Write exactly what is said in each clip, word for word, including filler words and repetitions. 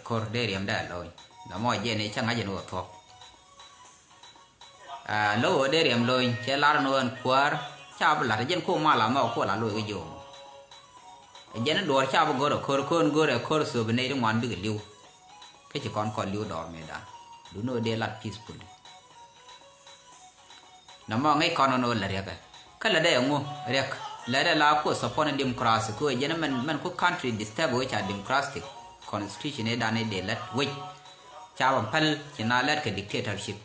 Ko̱r dee riɛm dee lo̱ny. Nɔmɔ jɛn i̱ cä ŋa̱c ɛn ɣöö thuɔ̱k. Aa, lo̱k ɣöö dee riɛm lo̱ny cɛ lar ɛn ɣöö ɛn kuäär ca bi la̱t ɛ jɛn kuɔ mal amɔ kuɔ la lo̱c kɛ jiɔɔm. Ɛ jɛn i̱ duɔ̱ɔ̱r ca bi go̱r ɛ ko̱r, ko̱n go̱r ɛ ko̱r thöp ɛ nɛy ti ŋuan bikɛ li̱w. Kä ci kɔn kɔn li̱w dɔɔr mëëdan. Duundɛ ɣöö dee lat peacefully. Nɔmɔ ŋäc kɔn ɣän ɣöö lät riɛkɛ. Kä lätdɛ ɛŋu riɛk? Lätdɛ la kuɔ support ni democracy, kuɔ jɛn mɛn, mɛn ku country disturb ɣöö ca democratic constitution ëëdan ëë dee lät wec. Ca ba päl ci na lät kɛ dictatorship.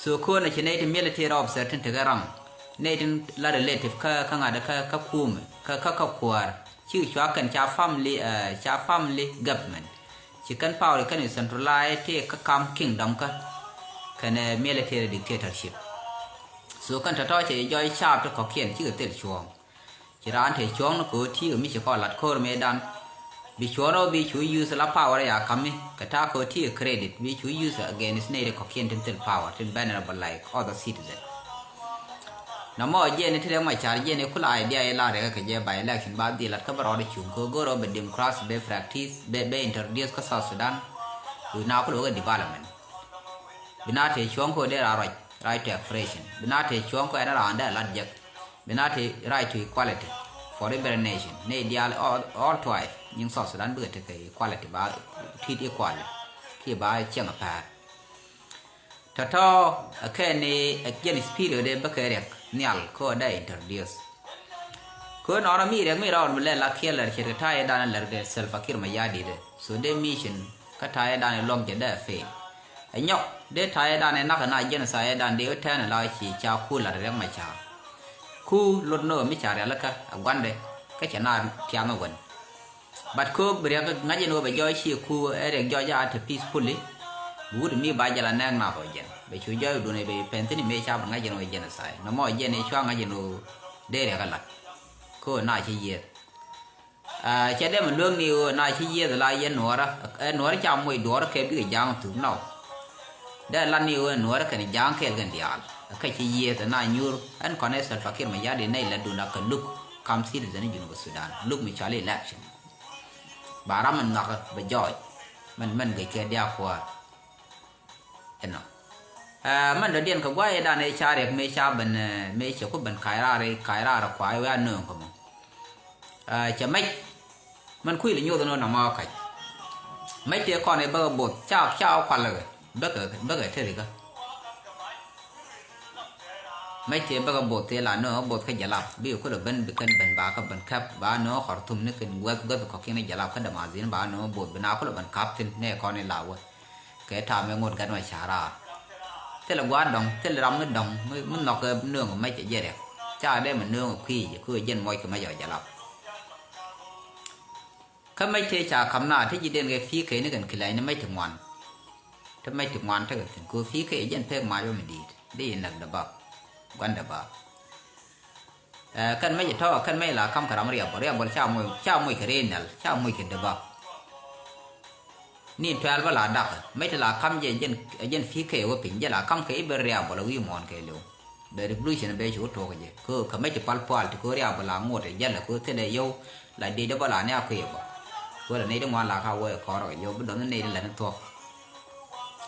So köönɛ ci nɛy ti military officer tin tekɛ raŋ, nɛy tin la relative kä, kä ŋa̱t kä, kä kumɛ, kä, kä, kä kuäär. Ci cua kɛn ca family, eh, ca family government. Ci kɛn power kɛn centralize ti kä kam kingdom kä. Kɛn, eh, military dictatorship. So kɛn tɔ̱tɔ̱ cɛ jɔɔc caap ti kɔ̱kiɛn cikɛ thil cuɔ̱ɔ̱ŋ. Ci raan te cuɔ̱ɔ̱ŋ ni kɛ ɣöö ti̱i̱ kɛ mi ci kɔn lat ko̱r mëëdan. Bi cuɔ̱ɔ̱ŋ rɔ bi cu use la power ya kami kɛ ta̱a̱ kɛ ɣöö ti̱i̱ kɛ credit bi cu use against nɛy ti kɔ̱kiɛn tin thil power tin vulnerable like other citizen. Nɔmɔ jiɛn i̱ ti Riɛk Macar jiɛn i̱ kula idea i̱ la rɛkɛ kɛ jɛ by election ba dhil lat kä bä rɔɔd i̱ cuŋ kɛ ɣöö go̱r rɔ bɛ democracy bɛ practice bɛ, bɛ introduce kä South Sudan. Wi̱i̱ na kul wä kɛ development. Bi na te cuɔ̱ŋ kɛ ɣöö dee raan ruac, right to expression. Bi na te cuɔ̱ŋ kɛ ɣöö ɛn raan dee lat jek. Bi na te right to equality for every nation. Nɛy diaal all, all tribe nyiŋ South Sudan bikɛ tekɛ equality ba treat equally. Kiɛ ba ciɛŋ a päär. Tɔ̱tɔ̱ ɛ kɛn ni ɛ jɛn spirit ɛ bä kɛ riɛk nhial kä ɣöö dee introduce. Kä nɔnɔ mi riɛk mi rɔɔd mi lɛ la kiɛl lɛr ce̱tkɛ ta̱a̱ yɛ dan lɛr kɛ Salva Kiir Mayardit. So dee mission kä ta̱a̱ yɛ dan luɔ̱ŋ cɛ dee fail. Ɛ nyɔk dee ta̱a̱ yɛ dan nak na jɛn tha̱a̱ yɛ dan dee wä tɛn la ci ca ku lat Riɛk Macar. Ku lot ni ɣöö mi ca rialikä ɛ guandɛ kä cɛ na tiam ɛ wän. But kö bi riɛk ŋa̱c ɛn ɣöö bɛ jɔɔc ci ku ɛ riɛk jɔɔc a te peacefully. Bi wut mi ba jɛ la nɛɛk nath ɔ jɛn bɛ cu jɔɔc duun ɛ bɛ pɛn thi̱n mëë ca bi ŋa̱c ɛn ɣöö genocide nɔmɔ jɛn ɛ cua ŋa̱c ɛn ɣöö dee riɛk ɛ la̱t. Kö na ci yiëëth. Aa, cɛ dee mi luäŋ ni ɣöö na ci yiëëth la yɛn nuɔɔrä ɛ nuɔɔrä ca moc duɔɔrä kɛ bikɛ ja̱a̱ŋ thuk nɔw. Dee lat ni ɣöö nuɔɔrä kɛn ja̱a̱ŋ kɛɛl kɛn diaal kä ci yiëëth ɛ na nyuur ɛn kɔn ɛ Salva Kiir Mayardit nɛy lät duun a kɛ luk kam citizen ni Junub Sudan luk mi cɔal election. Ba ram in nhɔakä bɛ jɔɔc. Mɛn, mɛn gec kɛ diaak kuäär. Ɛnɔ. Ɛ, mɛn dɔ̱diɛn kɛ gua̱a̱th ëëdan ëë ca riɛk mëë ca ben, ɛ, mëë cɛ ku ben ka̱c raar, ka̱c raar kuay wee a nööŋ kä mɔ. Ɛ, cɛ mɛc. Mɛn kui̱ li nyoth ɛn ɣöö nɔmɔ ka̱c. Mɛc tëë kɔn ëë bäkɛ both ca, ca kual ɛ bäkɛ, bäkɛ te rikä. Mec tëë bäkɛ both tëë la nööŋä both kä jalap bikɛ kulɛ ben bi kɛn ben ba kä ben käp ba nööŋä Khartoum ni kɛn guäth guäth kɔ̱kiɛn jalap kä Damazin ba nööŋä both bi na kulɛ ben kap thin nɛ kɔn in la wä. Kɛ tam ɛ ŋot gat ma ca̱raar. Thilɛ gua̱a̱r dɔ̱ŋ thilɛ ram mi dɔ̱ŋ mi, mi nhɔk ɛ nööŋä mec ɛ jɛ riɛk. Ca dee mi nööŋä kui̱ jɛ kɛ ɣöö jɛn muɔc kɛ mec ɔ jalap. Kä mec tëë ca ka̱m na ti ji̱ den kɛ pi̱i̱ kɛ ni kɛn kilɛc ni mec ti ŋuan. Ti mec ti ŋuan tekɛ thi̱n kɛ ɣöö pi̱i̱ kɛ jɛn pek mac wä mi di̱i̱t di yi näk däbap. Gua̱n däbap. Ɛ, kɛn mec tɔ̱ kɛn mec la ka̱m kɛ ram riabɔl, riabɔl ca moc, ca moc kɛ rëë nɛl ca moc kɛ däbap. Ni twelve la dakä mec ti la ka̱m jɛ jɛn, jɛn pi̱i̱ kɛ wä piny jɛ la ka̱m kɛ i̱ ben riabɔl a wi̱i̱ muɔ̱ɔ̱n kɛ liw. Bɛ revolution bɛ cu tuɔk jɛ kɛ kä mec ti pal pual ti kɛ riabɔl a ŋot ɛ jälɛ kɛ thilɛ yio̱w. La diecdä bä la ni a kui̱ bä. Wälä nɛy ti ŋuan la ka wä ɛ kɔrä kɛ yio̱w bi dɔ̱ŋ ni nɛy ti lät ni thuɔ̱k.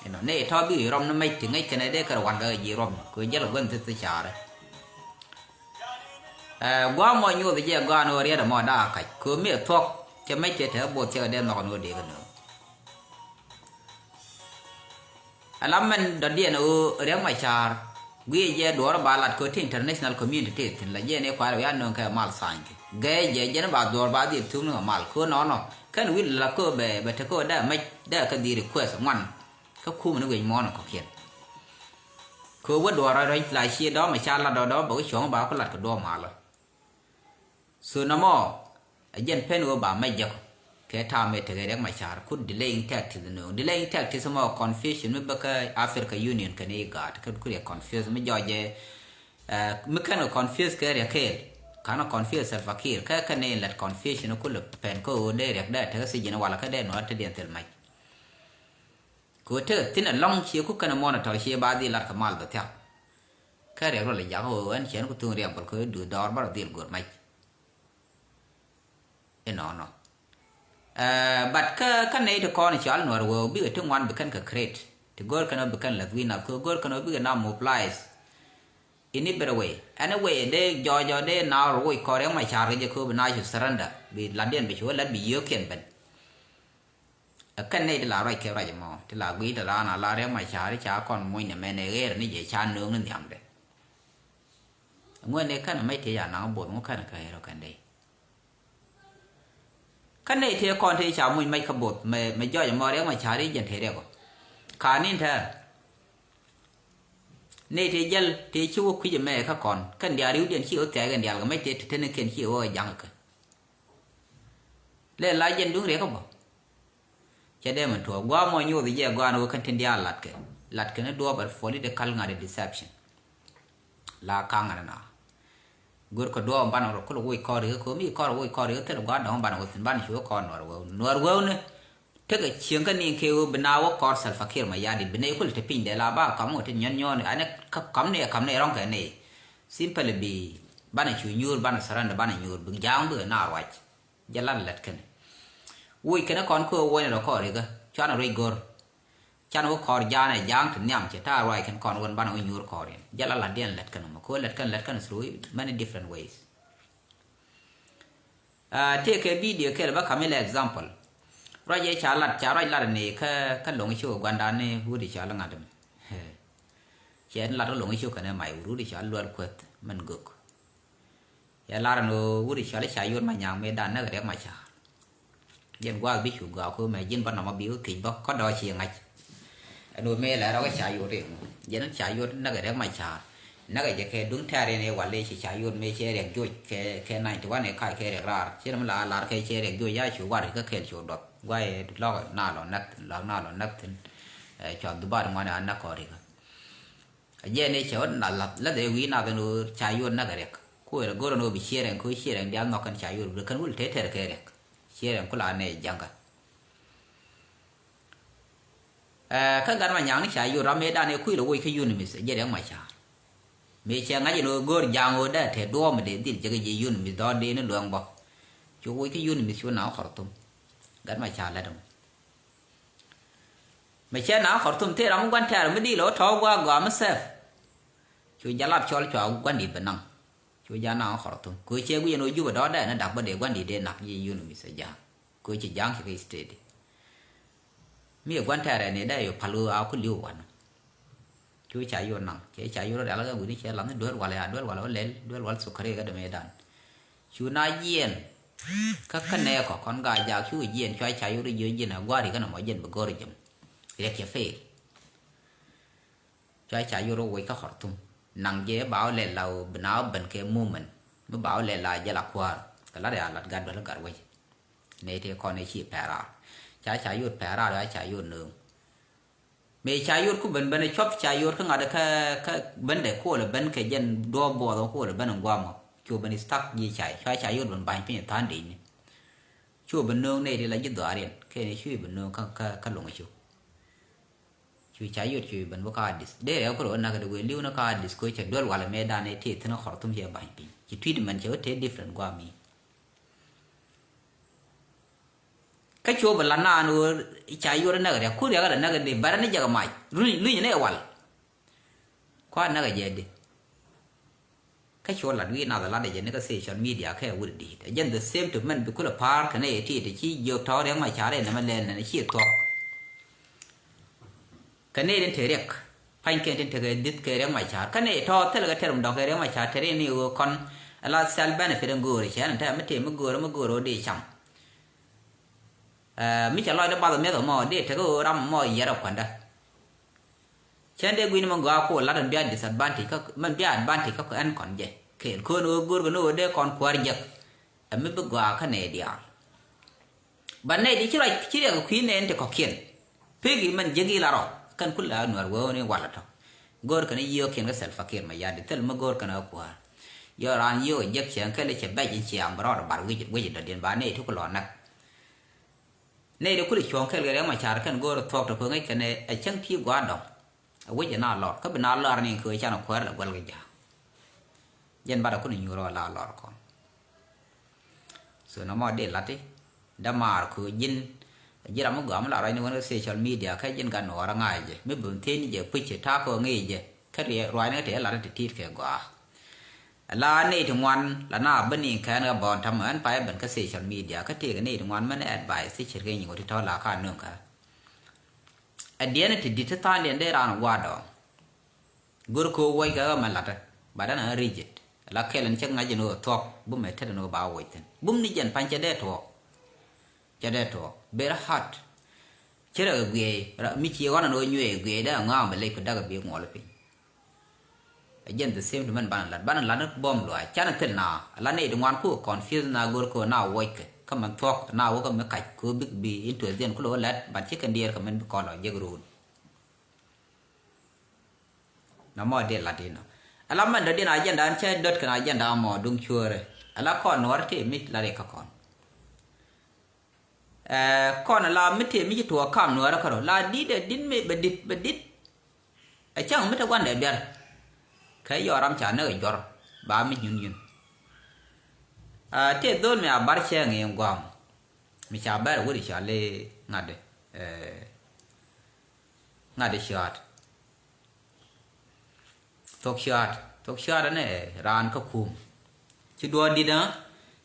Inɔ nɛy tɔ̱ bi rɔm ni mec ti ŋäc kɛnɛ dee kɛ rɛ wan kɛ ji̱ rɔm kɛ jälɛ gua̱n thi̱th ti caarä. Ɛ gua̱a̱ mɔ nyoth jɛ gɔaa ni ɣöö riɛt ɛmɔ da̱a̱ kac kɛ mi ɛ thuɔ̱k. Cɛ mec tëë te both cɛ kɛ dee nhɔk ni ɣöö dee kɛ nööŋ. Ala mɛn dɔ̱diɛn ɣöö Riɛk Macar guiɛ jɛ duɔ̱ɔ̱r ba lat kɛ ti international community tëë thi̱n la jɛ ni kua̱r wiaa nööŋ kɛ mal tha̱a̱ny kɛ gɛɛ jɛ jɛn ba duɔ̱ɔ̱r ba dhil thuk ni kɛ mal kɛ nɔnɔ kɛn wi̱n la kɛ bɛ bɛ tekɛ dee mɛc dee kɛ dhil request ŋuan. Kä kumɛ ni wi̱c muɔ̱ɔ̱n kɔ̱kiɛn kɛ wä duɔ̱ɔ̱r rɔ̱c la ciɛ dɔ̱ɔ̱m ɛ ca lat dɔ̱dɔ̱ bɛ wä cuɔ̱ŋ ba ku lat kɛ duɔ̱ɔ̱m malä. So nɔmɔ ɛ jɛn pen ɣöö ba mɛc jek kɛ ta̱a̱ mëë tekɛ Riɛk Macar ku delaying tactics nööŋ. Delaying tactics mɔ confusion mi bä kä Africa Union kɛnɛ IGAD kä ku riɛk confuse mi jɔɔc jɛ. Ɛ mi kɛn kɛ confuse kɛ riɛk kɛɛl ka̱n kɛ confuse Salva Kiir kä kɛn ni lät confusion ku lɛ pɛn kä ɣöö dee riɛk dee tekɛ thiec ji̱n walɛ kä dee nuɔ̱ɔ̱r te diɛn thil mac. Kɛ ɣöö tekɛ thi̱n ɛlɔ̱ŋ ciɛ ku kɛn ɛ monitor ciɛ ba dhil lat kɛ mal bɛ thia̱k. Kä riɛk rɔ lɛ jak ɣöö ɛn ciɛn ku thuŋ riabɔl kɛ ɣöö duth dɔɔr bä rɔ dhil go̱r mac. Inɔnɔ. But kä kä nɛy ti kɔn cɔal Nuɛr Wëë bikɛ ti ŋuan bi kɛn kɛ create ti go̱o̱r kɛn ɔ bi kɛn läth wi̱i̱ nath kɛ go̱o̱r kɛn ɔ bikɛ na mobilize in every way. Any way dee jɔɔc ɔ dee na rɔ woc kɔn Riɛk Macar kɛ jɛ kɛ ɔ bi na cu surrender bi latdiɛn bi cu wä lät bi yio̱o̱kiɛn ben. Ɛ kɛn nɛy ti la ruac kɛ ruac ɛmɔ ti la guiy ti raan a la Riɛk Macar ca kɔn muny nɛ mɛn ɛ ɣeer ni jɛ ca nööŋ ni nhiamdɛ. Ŋuɛn ni kɛn mɛc ti ca naŋ both ŋu kɛn kɛ ɣeer ɔ kɛn dee. Kä nɛy tëë kɔn tëë ca muc mac kä both mɛ mɛ jɔc ɛmɔ Riɛk Macar i̱ jɛn tëë riɛk ɔ. Ka ni̱n tɛɛr nɛy tëë jäl tëë ci wä kui̱c ɛmɛ kä kɔn kɛn diaal ri̱wdiɛn ci wä thiac kɛn diaal kɛ mac tëë te teni kɛn ci wä kɛ ja̱ŋ kɛ. Lɛ la jɛn duŋ riɛk kä bä. Cɛ dee mɛn tuɔɔk gua̱a̱ mɔ nyoth jɛ gua̱a̱n wä kɛn tin diaal latkɛ latkɛ ni duɔɔp ɛ political ŋa̱t ɛ deception. La kaŋ ɛ na. Go̱r kɛ duɔɔp banɛ rɔ kul woc kɔɔr ikä ko̱ mi kɔɔr woc kɔɔr ikä thil gua̱a̱r dɔ̱ŋ banɛ wä thin banɛ cu kɔɔr Nuɛr Wëë Nuɛr Wëë ni. Tekɛ cieŋ kä niŋ kɛ wä bi na wä kɔɔr Salva Kiir Mayardit bi nɛy kul te piny dee la ba kam wä te nyɔn nyɔn anɛ kä kam ni ɛ kam ni ɛ rɔ̱ŋ kɛ nɛy. Simply bi banɛ cu nyuur banɛ surrender banɛ nyuur bi ja̱a̱ŋ bi na ruac. Jɛ lat lät kɛnɛ. Woc kɛnɛ kɔn kɛ wä wä ni rɔ kɔɔr ikä cuanɛ ruec go̱r. Can wä kɔɔr ja̱a̱n ɛ ja̱a̱ŋ ti nhiam cɛ ta̱a̱ ruac kɛn kɔn wän banɛ wä nyuur kɔɔr in. Jɛ lat lat diɛn lät kɛn mɛ kɛ wä lät kɛn lät kɛn through many different ways. Tëëkɛ video kɛl bä kam ilɛ example. Ruac yɛ ca lat ca ruac lat ni kä kä loŋ i̱ cuk ɛ guandan ni wut i̱ cɔal iŋa̱t ɛmɛ. Cɛ ni lat kä loŋ i̱ cuk kɛn ɛ may wut wut i̱ cɔal luɛl kueth mɛn gök. Yɛ lar ɛn ɣöö wut i̱ cɔal i̱ ca yot ma nyaŋ mëë dan näk Riɛk Macar. Jɛn gua̱a̱th bi cu gɔaa ko̱ mɛ ji̱n bä nɔmɔ bi wä thiec bä kä dɔɔc ci ŋa̱c. Ɛn ɣöö mëë lɛ rɔk i̱ ca yot riŋ jɛn i̱ ca yot näk Riɛk Macar. Näk jɛ kɛ duŋ tɛ̈r in i̱ wal i̱ ci ca yot mëë cɛ Riɛk Joc kɛ kɛ nany ti wan i̱ kac kɛ Riɛk raar ci ram la lar kɛ cɛ Riɛk Joc ya cu war i̱ kä kɛl cu duɔth guay lɔk na lɔ näk thin lɔk na lɔ näk thin. Cua dhubat ŋuan i̱ a näk kɔɔr i̱ kä. A jiɛn i̱ cɛ wä na lath lath ɛ wi̱i̱ nath ɛn ɣöö ca yot näk ɛ Riɛk. Kuëër ɛ go̱r ɛn ɣöö bi ciɛɛr ɛn köö ciɛɛr ɛn diaal nhɔk kɛn ca yot bi kɛn wul tëë tɛr kɛ Riɛk. Ciɛɛr ɛn ku la nɛy ja̱ŋkä. Ɛ kä gat ma nyaŋ ni ca yot ram mëë dan ɛ kui̱l ɛ woc kä UNMISS ɛ jiɛn Riɛk Macar. Mëë cɛ ŋa̱c ɛn ɣöö go̱r ja̱a̱ŋ ɣöö dee tɛt duɔ̱ɔ̱p mi dee dhil jek ji̱ UNMISS dhɔr dee ni luɛŋ bɔ. Cu woc kä UNMISS cu na Khartoum. Gat ma ca lät ɛmɔ. Mɛ cɛ na Khartoum tëë ram mi gua̱n tɛɛr mi di̱i̱l ɣä tɔ̱ gua̱a̱k gɔaa mi sɛf. Cu jalap cɔl cua gua̱n di̱t bɛ naŋ. Cu ja̱ na Khartoum kö cɛ guic ɛn ɣöö Jubɛ dɔ̱ɔ̱dɛ ni da̱k bä dee gua̱n di̱t dee nak ji̱ UNMISS ɛ ja̱a̱ŋ. Kö ci ja̱a̱ŋ ci kɛ state. Mi ɛ gua̱n tɛɛr ɛn ɛ dee yɔ pal ɣöö a ku li̱w wa̱n. Cu ca yot naŋ cɛ ca yot rɔ rial kä wi̱ni cɛ lath ni duel wal ya duel wal ɔ lɛl duel wal thukari kä dämɛ dan. Cu na jiɛn kä kä nɛɛkɔ kɔn gaa jaak cu jiɛn cua ca yot rɔ jiö jiɛn a gua̱ri kä nɔmɔ jiɛn bi go̱r jɛm. Riɛk cɛ fail. Cua ca yot rɔ woc kä Khartoum naŋ jɛ ba ɔ lɛl la ɔ bi na ɔ ben kɛ movement mi ba ɔ lɛl la jɛ la kua̱r. Kɛ lat ya lat gat duel gat wec. Nɛy tëë kɔn ɛ ci pɛraar ca ca yot pɛraar ya ca yot nööŋ. Mëë ca yot ku ben ben cuɔp ca yot kä ŋa̱t kä kä ben dɛ kuɔl ben kɛ jɛn duɔɔp buɔth ɔ kuɔl ben in guam ɔ. Cu ben stuck ji̱ cay cua ca yot ben ba̱ny piny tha̱a̱ŋ dec ni. Cu ben nööŋ nɛy ti la ji̱ dhɔaariɛn kɛn i̱ cu ben nööŋ kä kä kä loŋ i̱ cu. Cu ca yot cu ben bä kä Adis dee rɛw kä rɔ näk dee wëë li̱w ni kä Adis koc cɛ duel walɛ mëë dan i̱ ti thi̱n kä Khartoum cɛ ba̱ny piny ci tui̱t mɛn cɛ wä tëë different guam i̱. Kä cuɔp bɛ la naan ɣöö ca yuɔr näk riɛk ku riɛk ala näk di bɛrɛ ni jɛ kɛ mac luny luny ni ɛ wal. Kua näk ɛ jɛ di. Kä cuɔp lat wi̱i̱ nath ɛ lat ɛ jɛ ni kä social media kɛ wut di̱i̱t ɛ jɛn the same to mɛn bi kulɛ pa̱a̱r kɛ nɛy ɛ ti ti ci jiök tɔ̱ riɛk ma ca̱r ɛ nɛmɛ lɛl nɛn ci thuɔ̱k. Kä nɛy tin te riɛk pa̱ny kɛn tin tekɛ dhi̱th kɛ Riɛk Macar kä nɛy tɔ̱ thilɛ kɛ tɛr mi dɔ̱ŋ kɛ Riɛk Macar tɛr in ni ɣöö kɔn ala self benefit in göörä cɛ ɛn tɛm mi tëë mi göörä mi göörä ɣöö dee cam. Ɛ mi cɛ lɔcdä bath mi̱eth ɛmɔ dee tekɛ ɣöö ram ɛmɔ yiɛr ɛ kuändä. Cɛn dee gui̱n mɛ gɔaa ku lat ɛn bia disadvantage kä mɛn bia advantage kä ɛn kɔn jɛ kɛɛl köön ɣöö görkɛ ni ɣöö dee kɔn kuäär jek. Ɛ mi bi gɔaa kä nɛy diaal. Ba nɛy di ci ruac ci riɛk kui̱ nɛn ti kɔ̱kiɛn. Pek imɛn jiäk ila rɔ kɛn kul a nuɛr wee wä ni wal a tɔ. Go̱o̱r kɛn a yiëëkiɛn kä Salva Kiir Mayardit thil mi go̱o̱r kɛn a kuäär. Yɔ raan yiëëk a jiäk cieŋ kɛl i̱ cɛ bɛc in ciaŋ bɛ rɔɔd a bar wi̱c wi̱c in dɔ̱diɛn ba nɛy ti ku lɔ näk. Nɛy ti kul i̱ cuɔ̱ɔ̱ŋ kɛl kɛ Riɛk Macar kɛn go̱o̱r thuɔ̱k tɔ ko̱ŋ i̱ kɛn a cäŋ ti gua̱a̱r dɔ̱ŋ. A wec ɛ na lɔr kä bi na lɔr ni kɛ wee can a kuäär la guäl kɛ ja̱a̱k. Jɛn bat a kun inyuur ɔ la lɔr kɔn. So nɔmɔ di lati Dämaar kɛ ɣöö ji̱n, ji̱ ram mi gɔaa mi la ruacni wän kä social media, kä ji̱n gat nuɔɔr a ŋa̱c jɛ mi ben thiecni jɛ puc ta̱a̱ kɛ ɣöö ŋi̱i̱c jɛ kä ruacni kä tëë lat ti ti̱i̱t kɛ gɔaa. La nɛy ti ŋuan la na bä niŋ kɛn kä bɔn ta̱mɛ ɣän pay ben kä social media, kä tëëkɛ nɛy ti ŋuan mɛn advice ti ce̱tkɛ nyiŋ wä ti tɔ̱ la ka nöŋ kä. Ɛ diɛn ti di̱t ti tha̱a̱ŋdiɛn dee raan gua̱a̱r dɔɔŋ. Go̱r kɛ ɣöö wuɔckɛ ɣä mɛ la̱tdä, but ɛn ɣän rigid. La kɛl ɛn cä ŋa̱c ɛn ɣöö thuɔ̱k bumɛ tet ɛn ɣöö ba wuɔc thi̱n. Bum ni jɛn pa̱ny cɛ dee tuɔɔk. Cɛ dee tuɔɔk. Very hard. Cä rɛ kɛ guiɛɛy, mi ci ɣɔn ɛn ɣöö nyuɛɛy guiɛɛy dee ɛ ŋɔaam bɛ lec kɛ dakɛ bi ŋuɔl piny. Ɛ jɛn the same to mɛn banɛ lat. Banɛ lat ni buɔ̱m luaac. Canɛ thil na. La nɛy ti ŋuan ku confuse na go̱r kɛ ɣöö na wuɔckɛ. Kä mɛn thuɔ̱k na wä kä mi kac kɛ ɣöö bik bi interest diɛn ku lo̱k lat, but ci kɛn diɛɛr kɛ mɛn bi kɔn lɔ jek run. Na mɔ dee lat inɔ. Ala mɛn dɔ̱diɛn agenda an cɛ dɔ̱t kɛn agenda mɔ duŋ cuäärɛ. Ala kɔn nuɔr ti mi lat ikä kɔn. Ɛ, kɔn ala mi ti mi ci tuɔɔk kam nuɔrɛ kärɔ. La dit ɛ dit mi bɛ dit, bɛ dit. Ɛ cäŋ mi te guandɛ biɛr. Kɛ yɔ ram ca näk ɛ juɔr. Ba mi nyun nyun. Ɛ, ti dhol mi a bar cɛ ŋi̱i̱ŋ guam. Mi ca bɛr wuri ca li ŋa̱t. Ɛ, ŋa̱t ciaat. Thok ciaat, thok ciaat ɛn ɛ raan kä kum. Ci duɔɔr dit ɛ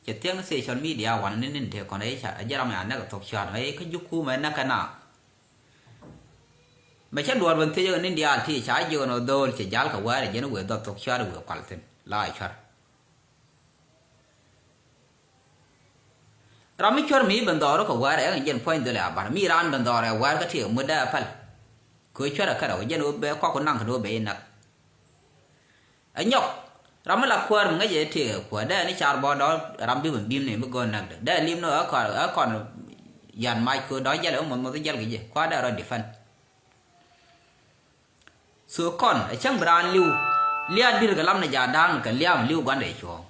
cɛ thiɛŋ social media wan ni nin te kɔn ɛ ca ɛ jɛ ram ya näk thok ciaat ɛ kä ji̱ kum ɛ näk kɛ na. Mɛ cɛ duɔɔr ben thiec ɛ nin diaal ti ca jiök ɛn ɔ dhool cɛ jal kɛ wäär ɛ jɛn wëë dhɔth thok ciaat wëë kual thi̱n la ɛ cuar. Ram mi cuär mi ben dhɔr kɛ wäär ɛŋ jɛn puɔ̱ny dhil ɛ abar mi raan ben dhɔr ɛ wäär kä ti ɛ mut dee ɛ päl. Kɛ cuär ɛ kärɛ wä jɛn wä bɛ kɔk wä naŋ kɛ ni wä bɛ inak. Ɛ nyɔk ram mi la kuäär mi ŋäc ɛ ti ɛ kuäär dee ni car bɔ dɔr ram bi ben bim ni mi go̱o̱n nak dee dee lim ni ɛ kɔn ɛ kɔn. Yan mac kɛ dɔ̱ŋ jɛl ɛ wä muɔth muɔth jɛl kɛ jɛ kua̱r dee rɔ defend. So kɔn ɛ cäŋ bi raan li̱w. Liaat bi̱r kɛ lam ni jaat da̱a̱ŋ kɛ liaam li̱w gua̱ndɛ cuɔ̱ɔ̱ŋ.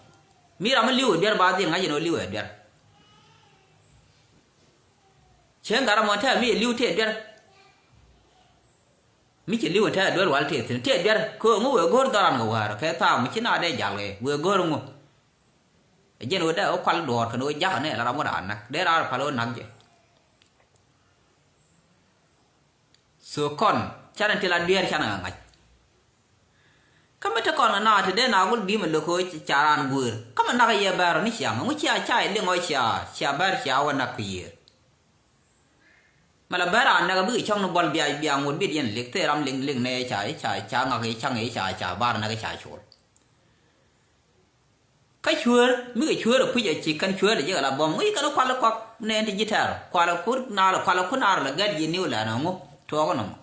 Mi ram mi li̱w ɛ duer ba dhil ŋa̱c ɛn ɣöö li̱w ɛ duer. Cäŋ gat ram mɔ tɛ̈ mi ɛ li̱w tëë duer. Mi ci li̱w ɛ tɛ̈ duer wal tëë thi̱n tëë duer kɛ ɣöö ŋu wëë go̱r dhɔran kɛ wäär kɛ thaak mi ci na dee jal kɛ wëë go̱r ŋu. Ɛ jɛn ɣöö dee ɣä kual duɔ̱ɔ̱r kɛn ɣöö jakä ni la ram wä raan näk dee raan pal ɣä näk jɛ. So kɔn canɛ ti la dueer canɛ ŋa̱c. Kä mi te kɔn kɛ na te dee na gul bi̱i̱ mɛ lo̱k ɣöö ca raan guëër kä mɛ nak yɛ bɛr ni ciaŋ ŋu cia ca liŋ ɣöö cia cia bɛr cia wä nak kɛ yiëër. Mɛ la bɛr raan näk bikɛ cɔŋ ni bɔl bia bia ŋot bit yɛn lik thee ram liŋ liŋ nɛ ca ca ca ŋak i̱ caŋ i̱ ca ca bar näk i̱ ca col. Kä cuäär mi kɛ cuäär ɛ puc ɛ ci kɛn cuäär ɛ jek ala buɔ̱m ŋui̱ kɛn kual kuak nɛn ti ji̱ tɛr kual ku naar kual ku naar lɛ gɛt ji̱ niw lɛn ɛ ŋu tuɔɔk nɔmɔ.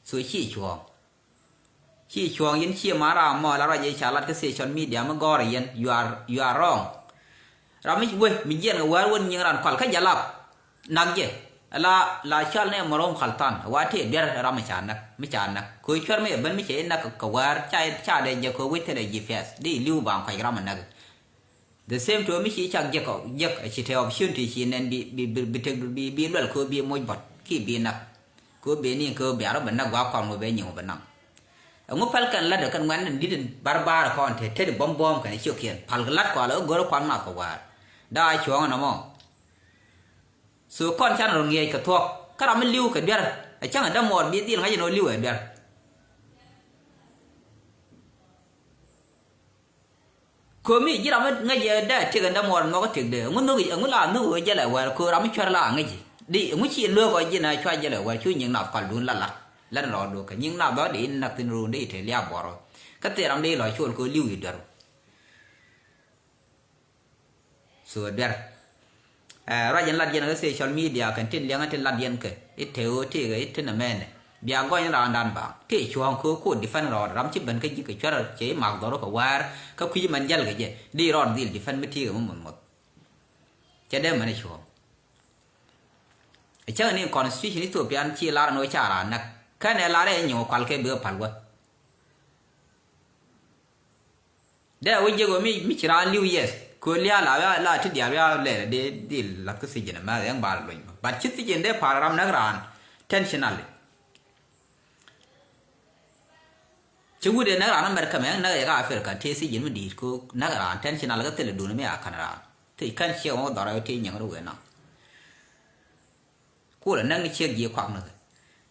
So ci cuɔ̱ɔ̱ŋ ci cuɔ̱ɔ̱ŋ yɛn ci ma ram mɔ la ruac yɛ ca lat kä social media mi gɔ̱r yɛn you are you are wrong. Ram mi wee mi jiɛn kɛ wäär wän nyiŋ ran kual kä jalap. Nak jɛ la la cal ni mɔrɔm khaltan wa tëë duer ram mi ca nak mi ca nak kö cuer mi ben mi cɛ nak kɛ wäär ca ca dee jɛ kö wec thilɛ G P S di liu ba kuac ram nak. The same to mi ci cak jek jek ci te opportunity ci nɛn bi bi bi tek bi bi luɛl kö bi moc bɔt ki bi nak kö bi ni kö bi arɔ bɛ nak gua kɔn wä bɛ nyiŋ wä bɛ nam. Ɛŋu pɛl kɛn lat kɛn ŋuɛn dit bar bar kɔn te te di bɔm bɔm kɛn ciok kiɛn pal lat kɔal ɛ gör kɔn nath kɛ wäär. Daa cuɔŋ nɔmɔ. So kɔn can rɔ ŋiɛc kɛ thuɔ̱k kä ram mi li̱w kɛ duer. Ɛ cäŋ ɛ dämuɔɔr bi dhil ŋa̱c ɛn ɣöö li̱w ɛ duer. Ko̱mi ji̱ ram mi ŋäc ɛ dee tiek ɛn dämuɔɔr ɛn nhɔk ɛ tiek dee ɛŋu nhök ɛŋu la nhök ɛ jälɛ wäär ko̱ ram mi cuɛr la ŋäc. Di ɛŋu ci lueek ɔ ji̱n ɛ cua jälɛ wäär cu nyiŋ nath kɔaldun la lat. Lat ɛn rɔɔdu kɛ nyiŋ nath ɔ di in nath thin run di te liaap buɔrɔ. Kä thil ram di lɔ col ko̱ li̱w i̱ duer. So duer. Ɛ ruac in lat yɛn kä social media kɛn tin liɛŋä tin lat yɛn kɛ i̱ te ɣöö tëëkɛ i̱ tin ɛmɛnɛ bia gɔny in raandan baaŋ tëë cuɔ̱ɔ̱ŋ kɛ ɣöö ko̱o̱t defend rɔɔd ram ci ben kä ji̱ kɛ cuɛr cɛ i̱ mak dhɔr kɛ wäär kä kui̱c mɛn jäl kɛ jɛ di rɔɔd dhil defend mi tëëkɛ mi muɔth muɔth. Cɛ dee mɛn i̱ cuɔ̱ɔ̱ŋ. Ɛ cäŋ ni constitution Ethiopian ci lar ɛn ɣöö ca raan näk kɛnɛ lar ɛ nyɔk kual kɛ bikɛ pal wä. Dee wä jiɛk wä mi mi ci raan li̱w yes kö liaal a wiaa la ti diaal wiaa lɛɛlɛ dee dhil lath kä thiecin ɛmɛ ɛŋ ba lony bä but ci thiecin dee pa̱a̱r ram näk raan tensionally. Ci wut ɛ näk raan America mɛ ɛŋ näk ɛ kä Africa tëë thiecin mi di̱i̱t kö näk raan tensionally kä thilɛ duun mi a ka̱n raan. Ti kän ciek ŋɔ dhɔrɛ ti nyɛŋ ri wee naŋ. Kulɛ näk ni ciek ji̱ kuak ni kɛ.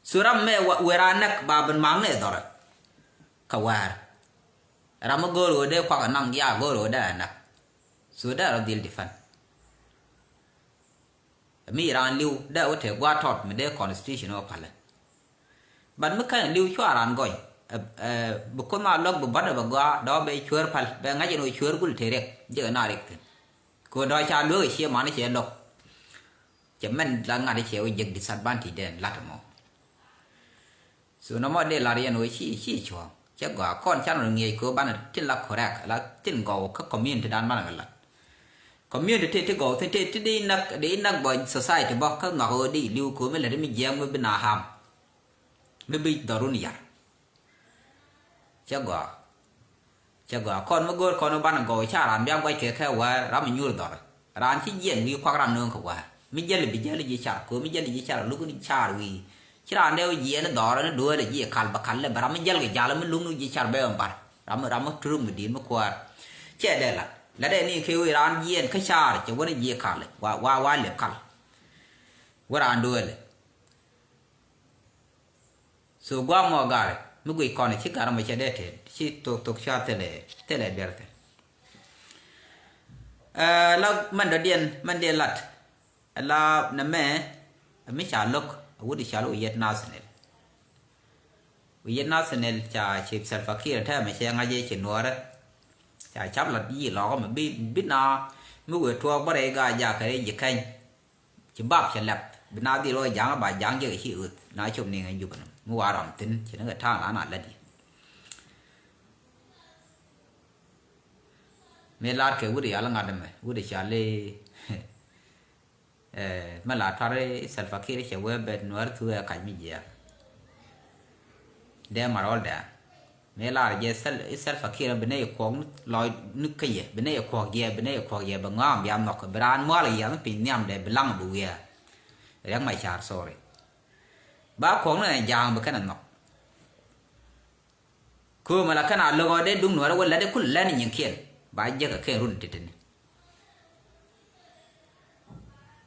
So ram mɛ wee raa näk ba ben maŋ ni dhɔrɛ. Kä wäär. Ram mi go̱o̱r ɣöö dee kuak ɛ naŋ ya go̱o̱r ɣöö dee ɛ näk. So dee rɔ dhil defend. Mi raan li̱w dee wä te gua̱a̱r tɔt mi dee constitution wä palä. But mi kɛn li̱w cua raan gɔny. Ɛ, ɛ, bi kuoth na lɔk bi bädɛ bɛ gɔaa dɔ̱ bɛ cueer päl bɛ ŋa̱c ɛn ɣöö cueer gul te riɛk jiɛk ɛ na riɛk thi̱n. Kɛ ɣöö dɔ̱ ca lueek ɛ cie man cɛ lɔk. Cɛ mɛn la ŋa̱t cɛ wä jiɛk disadvantage dɛn la̱t ɛmɔ. So nɔmɔ dee lar yɛn wee ci, ci cuɔ̱ɔ̱ŋ. Cɛ gɔaa kɔn can rɔ ŋiɛc kɛ banɛ tin la correct la tin gɔw kä community dan banɛ kɛ lat. Community ti, ti gɔw ti, ti, ti di nak, di nak bɔ society bɔ kä ŋak wee di liw kɛ mi lɛ di mi jiɛm mi bi na ham. Mi bi dhɔrun yar. Cɛ gɔaa. Cɛ gɔaa kɔn mi go̱o̱r kɔn banɛ gɔw ca ran bia guac kɛ kɛ wär ram mi nyuur dhɔr. Ran ci jiɛn wi̱i̱ kuak ran nööŋ kɛ wär mi jäl bi jäl ji̱ car ko̱ mi jäl ji̱ car luk ni car wi̱i̱. Ci ran dee wä jiɛn dhɔr ni duëël ji̱ kal bä kal lɛ bä ram mi jäl kɛ jal mi luk ni ji̱ car bɛ bar ram mi ram mi turuk mi di̱i̱t mi kuäär. Cɛ dee lat lat dee ni kɛ wi̱i̱ ran jiɛn kä car cɛ wä ni ji̱ kal wa wa wa lep kal. Wä ran duëël. So guam mɔ gari mi guic kɔn ci gari mɔ cɛ dee tet ci thok thok ca thilɛ thilɛ biɛr thil. Eh, la mɛn dɔ̱diɛn mɛn dee lat la nɛ mɛ mi ca lo̱k a wut i̱ cal wi̱i̱ yet nathaniel. Wi̱i̱ yet nathaniel ca ci Salva Kiir tɛmɛ cɛ ŋa̱c ci nuɔɔrɛ. Ca cap lat yi lɔkä mɛ bi bi na mi wëë tuɔɔk bä rɛy gaa jakɛ rɛy ji̱ kɛny. Ci bap cɛ lɛp bi na dhil wä ja̱a̱ŋ ba ja̱a̱ŋ jek ci ɣöth na cop ni ŋäny jupä ni mi wa ram thi̱n ci ni kɛ ta̱a̱ŋ la na lät yi. Mi lar kɛ wut yal ŋa̱t ɛmɛ wut cali. Mɛ la tuar Salva Kiir cɛ wee bet nuɛr thuɛ kac mi jiɛɛr. Dee mar ɣɔl dɛɛn. Mëë lar jɛ Sal-, Salva Kiir bi nɛy kuɔk ni lɔc ni kä yɛ, bi nɛy kuɔk jɛ, bi nɛy kuɔk jɛ, bi ŋɔam bia nhɔk, bi raan mual yiath ni piny nhiamdɛ, bi laŋ bi wiɛɛr. Riɛk Macar, sorry. Ba kuɔk ni ɛ ja̱a̱ŋ bi kɛn ɛ nhɔk. Köömɛ la kɛn a lo̱k ɔ dee duŋ nuɔrɛ wä lät ikul lɛn inyinkiɛn ba jek ɛ kɛn run titini.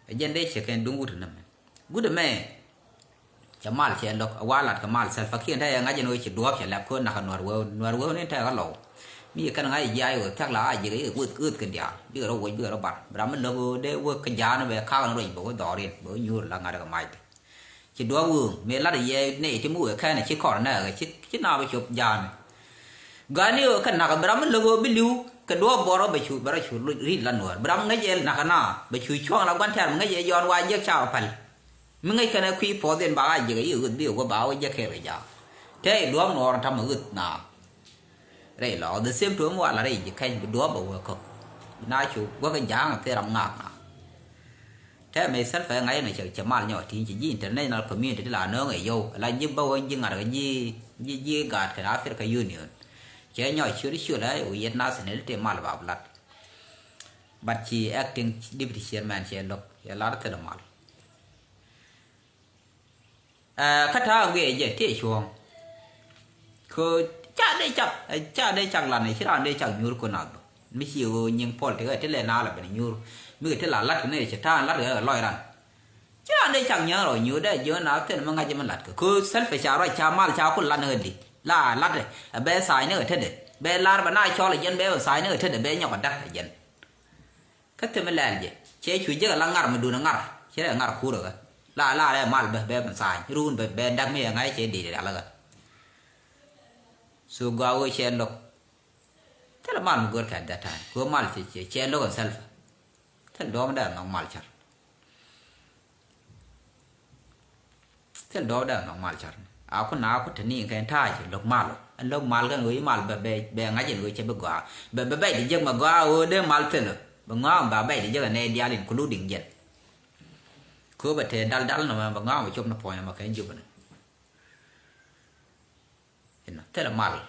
Ɛ jɛn dee cɛ kɛn duŋ wut inämɛ. Gut ɛmɛ cɛ mal cɛ lo̱k ɛ wa lat kɛ mal Salva Kiir te yɛ ŋa̱c ɛn ɣöö ci duɔ̱ɔ̱p cɛ lɛp köö nakä nuɔr wee nuɔr wee ni te kä lɔw. Mi yɛ kɛn ŋa̱c jiaac ɣöö thiak la a jek i̱ ɣöth ɣöth kɛn diaal bikɛ rɔ woc bikɛ rɔ bar ram mi lo̱k ɣöö dee wek kä ja̱a̱n bɛ ka̱a̱k ni ruec bɛ wä dhɔɔr in bɛ wä nyuur la ŋa̱t kɛ mac. Ci duɔ̱ɔ̱p wööŋ mëë lat yɛ nɛy ti mi wëë kɛn ci kɔr nɛɛkɛ ci, ci na bi cop ja̱a̱ni. Gani ɣöö kɛ nak bi ram mi lo̱k ɣöö bi li̱w kɛ duɔ̱ɔ̱p buɔrä bɛ cu bɛ rɔ cu ri̱t la nuɔ̱ɔ̱r bi ram ŋäc yɛ nak na bɛ cu cuɔ̱ŋ la gua̱n tɛ̈r mi ŋäc yɛ jɔ̱ɔ̱n wa jiäk ca kɛ päl. Mi ŋäc kɛn ɛ kui̱ puɔth in ba ɣac jiäk ɛ yi ɣöth bi ɛ wä ba wä jiäk kɛɛl kɛ ja̱a̱k. Tɛɛc duɔ̱ɔ̱p nuɔɔr ta̱mɛ ɣöth na. Rɛy lɔ the same to mi wala rɛy ji̱ kɛny bi duɔ̱ɔ̱p bɛ wä kɔk. Bi na cu wä kɛ ja̱a̱ŋ ɛ thil ram ŋaak na. Tɛmɛ Salva ŋa̱c ɛn cɛ, cɛ mal nyɔk ti̱i̱n ci ji̱ international community ti la nööŋ ɛ yɔw la ji̱ bä wä ji̱ ŋa̱t kɛ ji̱, ji̱, ji̱ gaat kɛ Africa Union. Cɛ nyɔk ciöt ciöt la wi̱i̱ yet nathaniel ti mal ba blat. But ci acting deputy chairman cɛ lo̱k cɛ lar thil mal. Ɛ, kä ta̱a̱ guiɛ jɛ ti cuɔ̱ɔ̱ŋ. Kö ca dee cak, ɛ, ca dee cak lan ci raan dee cak nyuur kö nath bä. Mi ci ɣöö nyiŋ pɔl ti ɣä ti lɛ na la ben nyuur. Mi kɛ ti la lat kɛ ni ci ta̱a̱ lat kɛ lɔc ran. Ci raan dee cak nyiŋ rɔ nyuur dee jiö na thil mi ŋa̱c mi lat kɛ. Kö Salva ca ruac ca mal ca kul lat ni ɣä di. La lat ɛ bɛ tha̱a̱c ni ɣä tetdɛ. Bɛ lar bɛ na cɔl ɛ jɛn bɛ bɛ tha̱a̱c ni ɣä tetdɛ bɛ nyɔk ɛ dak ɛ jɛn. Kä thimɛ lɛl jɛ cɛ cu jek ala ŋar mi dun ŋar cɛ rɛ ŋar kur kä la la rɛ mal bɛ bɛ mi thany run bɛ bɛ dak mi ŋa̱c cɛ di ala kä. So gua wo cɛ lok. Thil mal mi gor kɛ that time ko mal cɛ cɛ cɛ lok an Salva. Thil dɔm dɛ nɔŋ mal car. Thil dɔɔk dee nɔŋ mal car ni a ku na ku te ni kɛn ta̱a̱ ci lo̱k mal ɔ. Ɛn lo̱k mal kɛn ɣöö i̱ mal bɛ bɛ bɛ ŋa̱c ɛn ɣöö cɛ bi gɔaa bɛ bɛ bɛc di jek mɛ gɔaa ɣöö dee mal thil ɔ. Bɛ ŋɔaa ba bɛc di jek ɛn nɛy diaal including jɛn. Kööbɛ te dal dal nɔmɔ bɛ ŋɔaa bɛ cop ni puɔ̱ny ɛmɔ kɛn jupɛ ni. Inɔ thilɛ mal